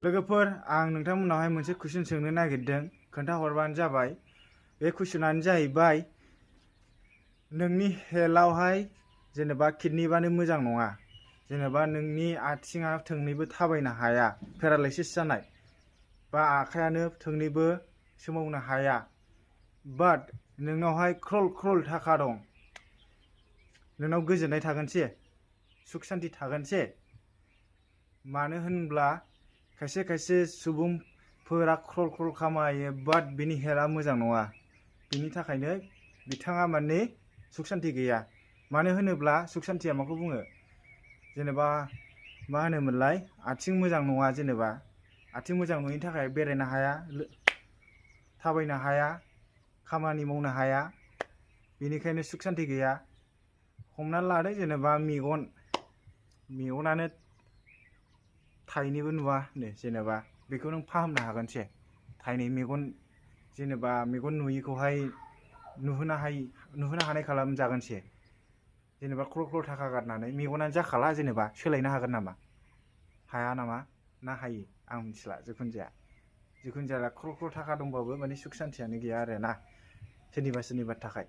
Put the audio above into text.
लोगोफोर आं नोंथांमोनावहाय मोनसे कुइसन सोंनो नागिरदों, खोन्थाहरबानो जाबाय। बे कुइसनानो जाहैबाय नोंनि हेल्थआवहाय जेनेबा किडनिबानो मोजां नङा, जेनेबा नोंनि आथिङा थोंनैबो थाबायनो हाया, पेरालाइसिस जानाय, बा आखायानो थोंनैबो सोमावनो हाया, बाट नोंनावहाय क्रल क्रल थाखा दं, नोंनाव गोजोननाय थागोनसे, सुख सान्ति थागोनसे। मानो होनब्ला खायसे खायसे सुबुंफोरा क्रल क्रल खामायो, बाट बिनि हेल्थआ मोजां नङा। बिनि थाखायनो बिथाङा माने सुख सान्ति गैया। मानो होनोब्ला सुख सान्तिया माखौ बुङो, जेनेबा मा होनोमोनलाय, आथिं मोजां नङा, जेनेबा आथिं मोजां नङिनि थाखाय बेरायनो हाया, थाबायनो हाया, खामानि मावनो हाया, बेनिखायनो सुख सान्ति गैया। हमना लादो जेनेबा मेगनानो थाइनैबो नुवा, जेनेबा बेखौ नों फाहामनो हागोनसे? थाइनै मेगन, जेनेबा मेगन नुयिखौहाय नुहोनो हानाय खालामजागोनसे? जेनेबा क्रल क्रल थाखा गारनानै मेगनानो जाखाला, जेनेबा सोलायनो हागोन नामा? हाया नामा? ना हायो? आं मिथिला। जिखुनु जाया क्रल क्रल थाखा दंबाबो माने सुख सान्तियानो गैया आरोना, सोरनिबा थाखाय।